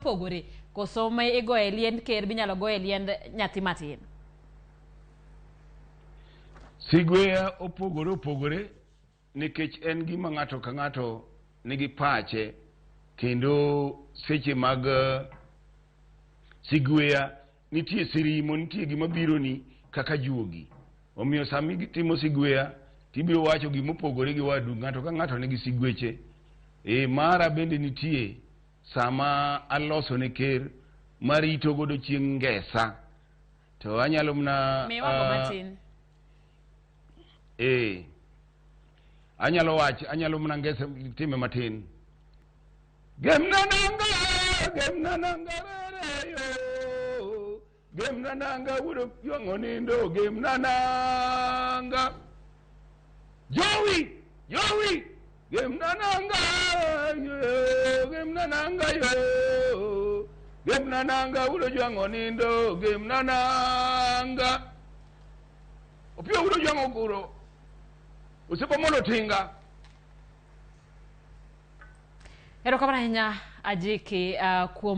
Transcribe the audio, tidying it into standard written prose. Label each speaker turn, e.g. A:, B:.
A: Opogore koso ma igoye e liend ker binyalo goye e liend nyathi matin?
B: Sigweya opogore opogore nikech en gima ng'ato ka ng'ato nigi pache kendo seche mag sigweya nitie sirimo nitie gima bironi kaka juogi. Omiyo sama itimo sigweya tibiro wacho gima opogore gi wadu ng'ato ka ng'ato nigi sigweche. E mara bende nitie sama aloso ne ker marito godo chieng' ngesa to anyalo mna
A: Miwago matin.
B: Eh, anyalo wacho anyalo mna ngesa time matin. Gemna nanga gemna nanga rere yo gemna nanga wudo jwang'o nindo gemna nanga jowi jowi gemna nanga yo gemna nanga yo gemna nanga wudo jwang'o nindo gemna nanga opiyo wudo jwang'o guro osiepa mondo tinga.
A: Erokamano ahinya Ajiki kuom